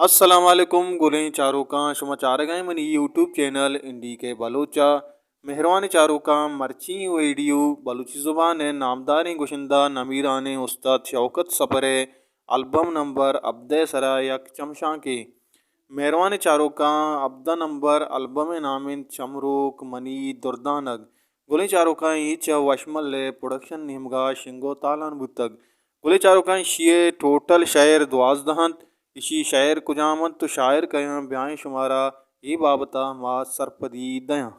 السلام علیکم گلیں چاروکاں، شما چارگ ءَ ایں منی یوٹیوب چینل این ڈی کے بلوچ ءَ۔ مہروانیں چاروکاں، مرچی ویڈیو بلوچی زبان ءِ نامداریں گشندہ نمیرانیں استاد شوکت سپر ءِ البم نمبر ہبدہ ءِ سرا یک چمشانکے۔ مہروانیں چاروکاں، ہبدہ نمبر البم ءِ نام انت چمروک منی دردانگ۔ گلیں چاروکاں، اے چہ وشمل ءِ پروڈکشن نیمگا شنگ ءُ تالان بوتگ۔ گلیں چاروکاں، ایشی ءِ ٹوٹل شئیر دوازدہ انت۔ ایشی شئیر کجام انت ءُ شاعر کئے انت، بیائیں شمارا اے بابت ءَ ما سرپدی دیاں۔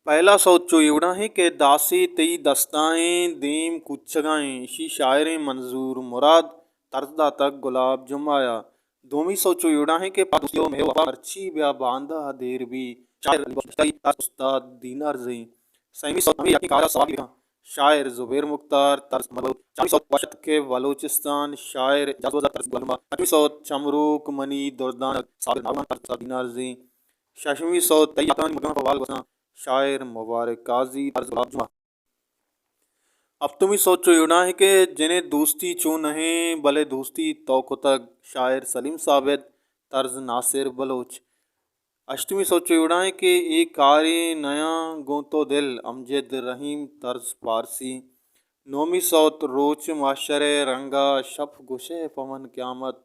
پہلا سوت چو اے وڑا ہیں کہ داسے تئی دستائیں دیم کوچگائیں، ایشی شاعریں منظور مراد، طرز داتگ گلاب جمعہ ءَ۔ دومی سوت چو اے وڑا ہیں کہ پہ دوستی ءُ مہر ءُ وفا مرچی بیا باندا دیر بی، شاعر علی بخش بشتائی، طرز استاد دینار زئی۔ سیمی سوت ہمے یکیں کارا سوالی بکن، شاعر زبیر مختار، طرز مروت۔ چارمی سوت وش اتکے بلوچستان، شاعر اعجاز گزار، طرز گلما۔ پنچمی سوت چمروک منی دردانگ، صابر ناگمان، طرز استاد دینار زئی۔ ششمی سوت تئی یاتانی مگاں پہ وال گوستاں، شاعر مبارک قاضی، طرز گلاب جمعہ۔ ہپتمی سوت چو اے وڑا ہیں کہ جنیں دوستی چو نہ ایں، بلے دوستی تو کتگ، شاعر سلیم ثابت، طرز ناصر بلوچ۔ ہشتمی سوت چو اے وڑا ہیں کہ اے کارے نیاں گوں تو دل، امجد رحیم، طرز پارسی۔ نومی سوت روچ محشر ءِ رنگا، شپ گوشئے پہ من قیامت،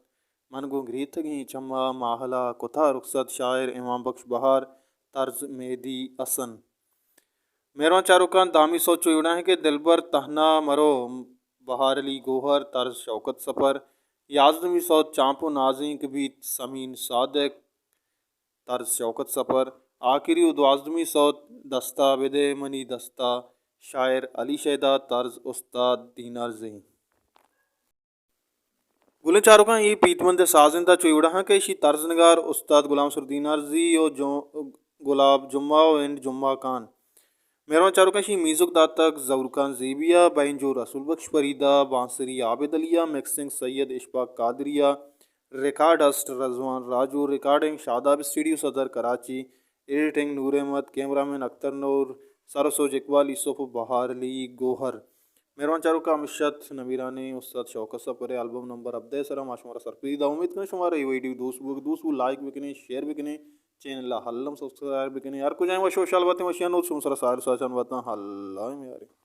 من گوں گریتگیں چما ماہلا کتا رخصت، شاعر امام بخش بہار، طرز مہدی حسن۔ مہروان چاروکاں، دہمی سوت چو اے وڑا ہیں کہ دلبر تہنا مرو، بہار علی گوہر، طرز شوکت سپر۔ یازدہمی سوت چانپ ءُ نازینک بیت، سمین صادق، طرز شوکت سپر۔ آخری ءُ دوازدہمی سوت دستا بدے منی دستا، شاعر علی شیدا، طرز استاد دینار زئی۔ گلیں چاروکاں، اے پیتبند ءِ سازندہ چو اے وڑا ہیں کہ ایشی طرز نگار استاد غلام سر دینار زئی ءُ جو-، گلاب جمعہ ءُ اینڈ جمعہ خان۔ مہروان چاروکاں، ایشی میوزک داتگ ظہور خان زیبی ءَ، بینجو رسول بخش فریدہ، بانسری عابد علی ءَ، مکسنگ سید اشفاق قادری ءَ، ریکارڈسٹ رضوان راجو، ریکارڈنگ شاداب اسٹوڈیو صدر کراچی، ایڈیٹنگ نور احمد، کیمرہ مین اختر نور، سر ءُ سوج اقبال یوسف ءُ بہار علی گوہر۔ مہروان چاروکاں، ہمیش ات نمیرانیں استاد شوکت سپر ءِ البم نمبر ہبدہ ءِ سرا ما شمارا سرپدی دا۔ امید کناں شمارا اے ویڈیو دوست بوگ، دوست بو لائک بکنیں، شیئر بکنیں، چینل ءَ الم سبسکرائب بکنیں۔ ہر کجائیں وش ءُ وشحال باتیں، وشیانی نود شما سرا ساحر ساچان باتاں، اللہ میارے۔